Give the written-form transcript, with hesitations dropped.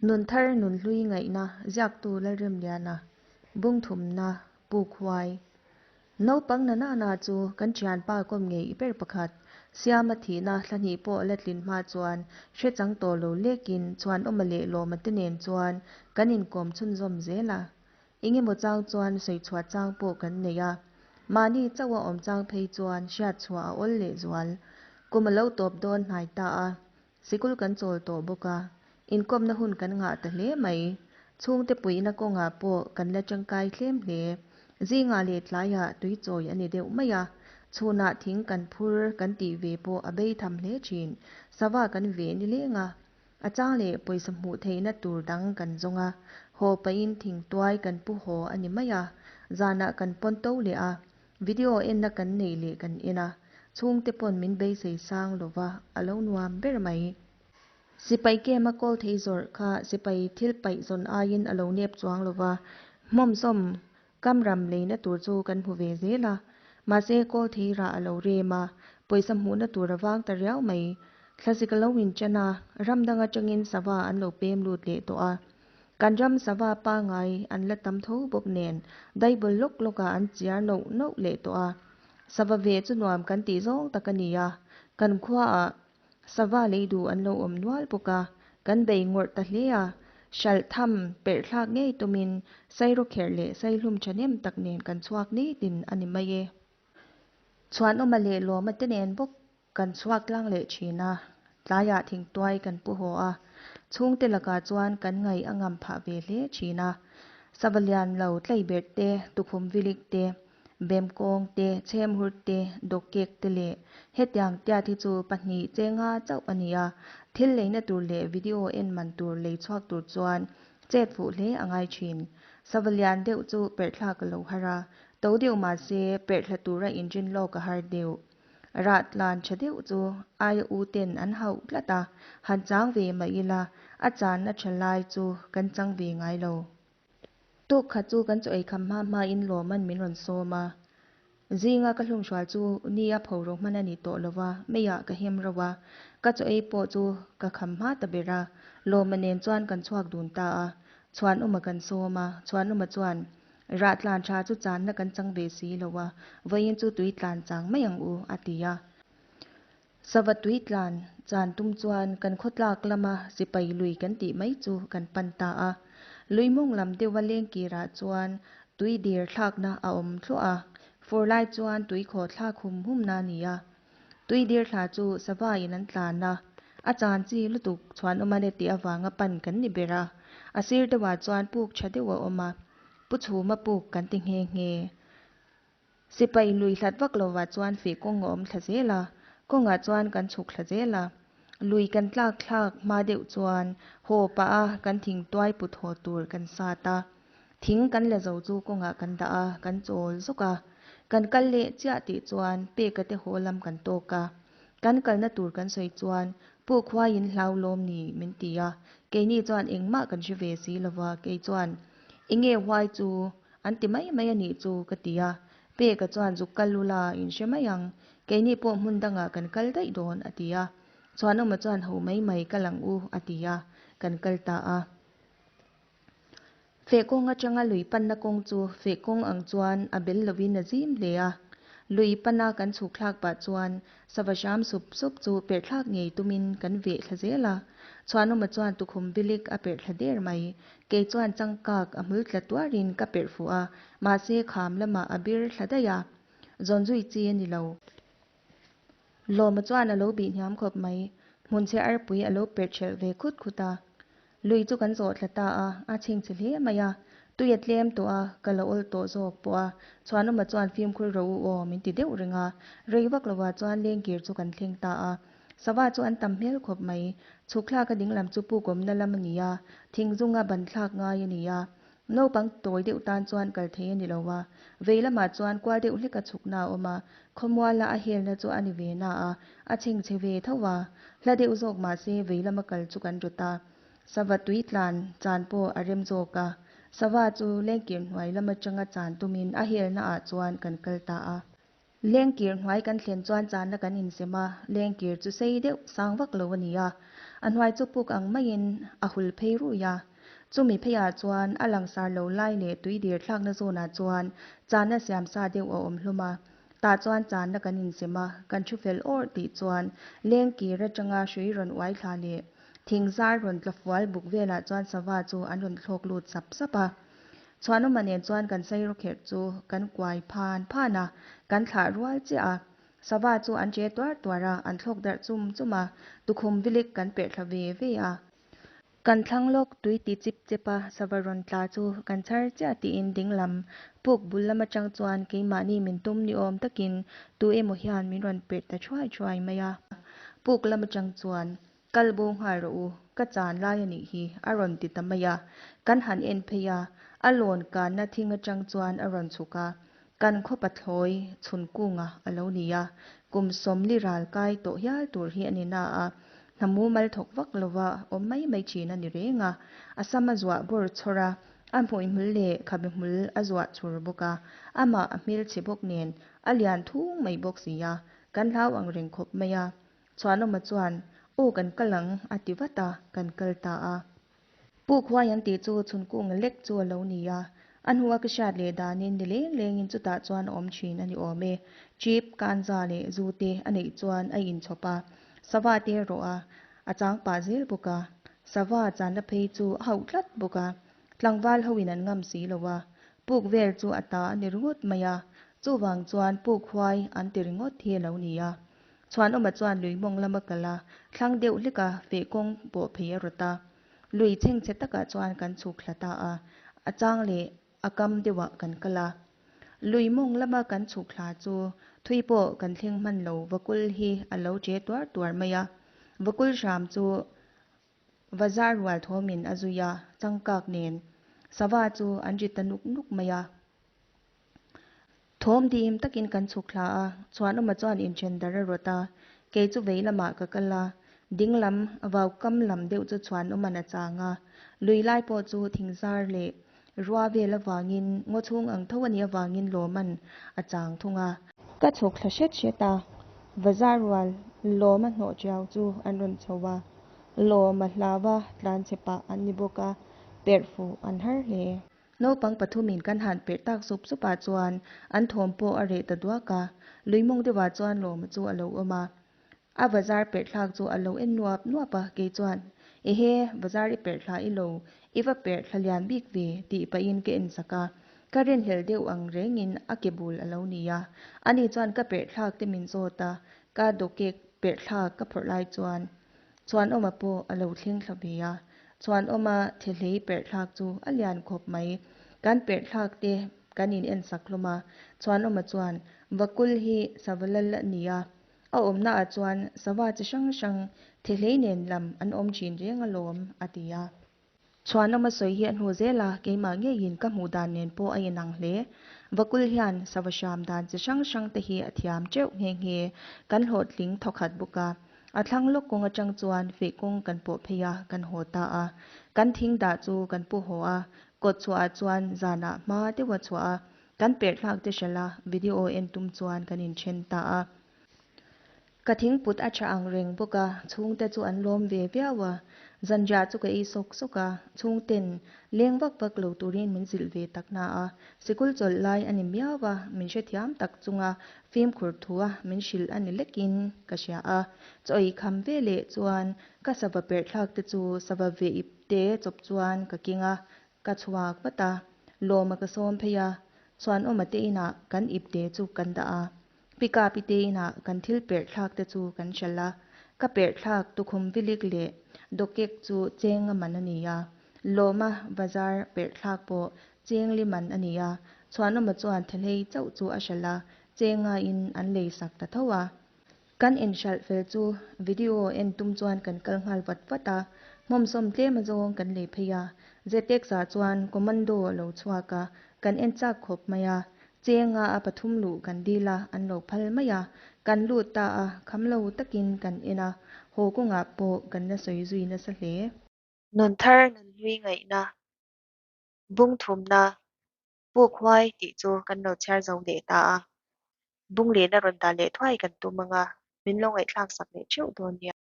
Nun thar nun hlui ngaihna ziaktu Lalremliana, Bungthumna, Puk Huai. Naupang na na na chu kan thianpa kawm ngei ber pakhat, Siama thihna thla hnih pawh la tlin hma chuan hre chang tawh lo lekin Chhuanawma leh Lawma te nen chuan kan inkawm chhunzawm zel a. Engemaw chang chuan sawichhuah chang pawh kan nei a, mahni chauh a awm chang phei chuan hriatchhuah a awl lehzual. Kum a lo tawp dawn hnai ta a, Sikul kan chawl tawh bawk a, inkawmna hun kan ngah ta hle mai. Chhungte puihna kawngah pawh kan la tangkai tlem hle. Zingah leh tlaiah tui chawi a ni deuh mai a, chhunah thing kan phur kan tih ve pawh a bei tham hle thin. Sava kan ve ni leng a, a chang leh pawisa hmuh theihna tur dang kan zawng a, haw pahin thingtuai kan pu haw a ni mai a, zanah kan pawn to leh a, Video enna kan neih leh kan en a, chhungte pawn min beisei sang lova a lo nuam ber mai. Sipai kem a kawl thei zawrh kha sipai thil paih zawn aiin a lo nep chuang lova, hmawmsawm kam ram leina tur chu kan hmu ve zel a, mahse kawl thei rah a lo rem a, pawisa hmuhna tur a vang ta riau mai. Thlasik a lo inchan a, ram dang atangin sava an lo pem lut leh tawh a. Kan ram sava pangai an la tam tho bawk nen Bible lawk lawkah an chiar noh noh leh tawh a. Sava ve chu nuam kan tih zawng tak a ni a, kan khuaah sava lei duh an lo awm nual bawk a, kan bei ngawrh ta hle a. Hralh tham perh thlak ngei tumin sairawkherh leh saihlum thahnem tak nen kan chhuak nitin a ni mai e. Chhuanawma leh Lawma te nen bawk Kan chhuak tlang leh thin a, tlaiah thingtuai kan pu haw a, chhungte lakah chuan kan ngaih a ngam phah ve hle thin a. Sava lian lo tlaiberh te, tukhum vilik te, bemkawng te, chhemhur te, dawkkek te leh hetiang tiat hi chu pahnih chenga chauh a ni a, thil leina tur leh video en man tur lei chhuak tur chuan chet fuh hle a ngai thin. Sava lian deuh chu perhthlak a lo har a, to deuh mahse perhthla tura inrin lawk a har deuh. Rah tlan tha deuh chu aia u ten an hauh tlat a, han chang ve mah ila a channa tha lai chu kan chang ve ngai lo. Tuk khat chu kan chaw ei kham hma hma in lawman min rawn sawm a, zinga ka hlumhrual chu ni a pho ro hman a ni tawh lo va, meiah ka hem ro a, ka chaw ei pawh chu ka kham hma ta ber a, lawma nen chuan kan chhuak dun ta a, chhuanawma kan sawm a, chhuanawma chuan Rah tlan tha chu channa kan chang ve si lo a, vawiin chu tui tlan chang mai ang u, a ti a. Sava tui tlan chan tum chuan kan khawtlak lama sipai lui kan tih mai chu kan pan ta a. Lui mawng lam deuha lengkirah chuan tui dir thlakna a awm thluah a, fur lai chuan tui khaw thlak hum humna a ni a. Tui dir thla chu sava in an tlan a, a chan chi lutuk chhuanawma le tih avanga pan kan ni ber a. A sir deuhah chuan puk tha deuh a awm a, Pu Chhuma puk kan ti nghe nghe. Sipai lui hlat vak lovah chuan feh kawng a awm thla zel a, kawngah chuan kan chhuk thla zel a. Lui kan tlak thlak hma deuh chuan haw pah a kan thing tuai put haw tur kan sat a. Thing kan la zo chu kawngah kan dah a, kan chawl zawk a. Kan kal leh chiah tih chuan peka te haw lam kan tawk a. Kan kalna tur kan sawi chuan Puk huaiin hlau lawm ni min ti a, keini chuan engmah kan hre ve si lova, kei chuan Enge huai chu an ti mai mai a nih chu ka ti a, Peka chuan zuk kal lula in hre mai ang, keini pawh hmun dangah kan kal daih dawn a ti a, Chhuanawma chuan ho mai mai kal ang u a ti a, kan kal ta a. Feh kawng atanga lui panna kawng chu feh kawng ang chuan a bel lovin a zim hle a. Lui pana kan chhuk thlak pah chuan sava hram sup sup chu perh thlak ngei tumin kan veh thla zel a. Chhuanawma chuan tukhum bilik a perh thla der mai. Kei chuan changkak a hmul tla tuarin ka perh fuh a, mahse kham lamah a bir thla daih a. Zawn zui chi a ni lo. Lawma chuan a lo bih hniam khawp mai. Hmunchhe arpui a lo perh ṭhelh ve khut khut a. Lui chu kan zawh thla ta a, a chhingchhe hle mai a. Tui a tlem tawh a, ka la awl tawh zawk pawh a. Chhuanawma chuan fimkhur ro u aw min ti deuh reng a. Rei vak lovah chuan lengkir chu kan thleng ta a. Sava chu an tam hmel khawp mai. Chhuk thlak a dinglam chu puk awmna lam a ni a, thing zunga ban thlak ngai a ni a. Naupang tawi deuh tan chuan kal thei a ni lo a, vei lamah chuan kual deuh hlek a chhukna a awm a, khawmuala a helna chu a ni ve na a, a chhingchhe ve tho a. Hla deuh zawk mah se vei lama kal chu kan rawt a, sava tui tlan chan pawh a rem zawk a, sava chu lengkir hnuai lam atanga chan tumin a helna ah chuan kan kal ta a. Lengkir hnuai kan thlen chuan channa kan insem a, lengkir chu sei deuh sang vak lo a ni a. A hnuai chu puk ang maiin a hul phei ruih a. Chumi pheiah chuan a langsar lo lai leh tui dir thlakna zawnah chuan channa siam sa deuh a awm hlawm a. Tah chuan channa kan insem a, kan thu fel awrh tih chuan lengkir atanga hrui rawn uai thla leh thingzar rawn tla fual buk velah chuan sava chu an rawn thlawk lut sap sap a. Chhuanawma nen chuan kan sairawkherh chu kan kuai phan phan a, kan thlah rual chiah a. Sava chu an che tuar tuar a, an thlawk darh chum chum a, tukhum vilik kan perh thla ve ve a. Kan thlang lawk tui ti chip chep a, sava rawn tla chu kan chhar chiah tiin ding lam puk bul lam atang chuan keimahni min tum ni awm takin tu emaw hian min rawn perh ta thuai thuai mai a. Puk lam atang chuan Kal bo nghal rawh u, ka chan lai a nih hi, a rawn ti ta mai a. Kan han en phei a, a lawn kanna thing atang chuan a rawn chhuk a. Kan khaw pathlawi chhun kunga a lo ni a, kum sawmli ral kai tawh hial tur hi a ni na a, hna mumal thawk vak lova awm mai mai thin a ni reng a. A sam a zuah bawr chhawr a, a hmuihmul leh khabe hmul a zuah chhur bawk a, amah a hmelchhe bawk nen a lian thung mai bawk si a, kan hlau ang reng khawp mai a. Chhuanawma chuan, Aw kan kal ang, a ti vat a, kan kal ta a. Puk huai an tih chu chhunkunga lek chu a lo ni a, a hnua ka hriat leh danin ni leng lengin chutah chuan a awm thin a ni awm e. Chip, kanza leh zu te a neih chuan a inchhawp a, sava te erawh a a chang pah zel bawk a. Sava channa phei chu a hauh tlat bawk a, tlangval hoin an ngam si lo a, puk vel chu a ta a ni ringawt mai a, chuvang chuan puk huai an ti ringawt hi a lo ni a. Chhuanawma chuan lui mawng lama kal a, thlang deuh hlek a, feh kawng pawh phei a rawt a. Lui chhengchhe takah chuan kan chhuk thla ta a, a chang leh a kam deuhah kan kal a. Lui mawng lama kan chhuk thla chu thui pawh kan thleng hman lo, vakul hi a lo che tuar tuar mai a. Vakul hram chu Vazar rual thawmin a zui a, changkak nen sava chu an ri ta nuk nuk mai a. Thawm dim takin kan chhuk thla a, Chhuanawma chuan inthen dar a rawt a, kei chu vei lamah ka kal a, ding lam vau kam lam deuh chu Chhuanawma'n a chang a, lui lai pawh chu thingzar leh rua vel avangin ngaw chhung ang tho a nih avangin Lawma'n a chang thung a. Ka chhuk thla hret hret a, Vazar rual Lawma hnawh tiau chu an rawn chho a, Lawma hlauva tlanchhe pah an ni bawk a, perh fuh an har hle. Naupang pathumin kan han perh tak sup sup ah chuan an thawm pawh a reh ta duak a, lui mawng deuh ah chuan Lawma chu a lo awm a. A bazar perh thlak chu a lo en nuap nuap a, kei chuan, Ehe, bazar i perh thla i lo, i va perh thla lian bik ve, tih pahin ka en sak a. Ka rinhlelh deuh ang rengin a ke bul a lo ni a. Ani chuan ka perh thlak te min zawt a, ka dawkek perh thlak ka phawrh lai chuan Chhuanawma pawh a lo thleng thla ve a, Chhuanawma thehlei perh thlak chu a lian khawp mai. Kan perh thlak te kan in en sak hlawm a, Chhuanawma chuan Vakul hi sava lal a ni a, a awmna ah chuan sava chi hrang hrang thehlei nen lam an awm thin reng alawm a ti a. Chhuanawma sawi hi a hnu zel a, keimah ngeiin ka hmuh dan nen pawh a inang hle. Vakul hian sava hram dan chi hrang hrang te hi a thiam teuh nghe nghe. Kan hlawhtling thawkhat bawk a. A thlang lawk kawng atang chuan feh kawng kan pawh phei a, kan haw ta a. Kan thing dah chu kan pu haw a, kawt chhuahah chuan zanah hma deuha chhuah a, kan perh thlak te hralh a, video en tum chuan kan inthen ta a. Ka thingput a tha ang reng bawk a, chhungte chu an lawm ve viau a. Zanriah chu ka ei sawk sawk a, chhungten leng vak vak lo turin min zilh ve tak na a. Sikul chawlh lai a ni miau a, min hrethiam tak chunga fimkhur thua min hrilh a ni lekin ka hria a. Chaw ei kham ve leh chuan ka sava perh thlak te chu sava ve ip te chawp chuan ka keng a, Ka chhuak vat a, lawma ka sawm phei a, Chhuanawma te inah kan ipte chu kan dah a, Pikapi te inah kan thil perh thlak te chu kan hralh a, ka perh thlak tukhum vilik leh dawkek chu cheng a man a ni a, lawma bazar perh thlak pawh cheng li man a ni a, Chhuanawma chuan thehlei chauh chu a hralh a, cheng ngaiin an lei sak ta tho a. Kan inhralh fel chu video en tum chuan kan kal nghal vat vat a, hmawmsawm tlem azawng kan lei phei a. Zetex-ah chuan commando a lo chhuak a, kan en chak khawp mai a. Chenga a pathum luh kan dil a, an lo phal mai a. Kan lut ta a, kham lo takin kan en a, haw kawngah pawh kan la sawi zui nasa hle. Nun thar nun hlui ngaihna, bung thumna, Puk huai tih chu kan lo chhiar zo leh ta a, bung lehna rawn dah leh thuai kan tum ang a, min lo ngaihthlak sak leh theuh dawn nia.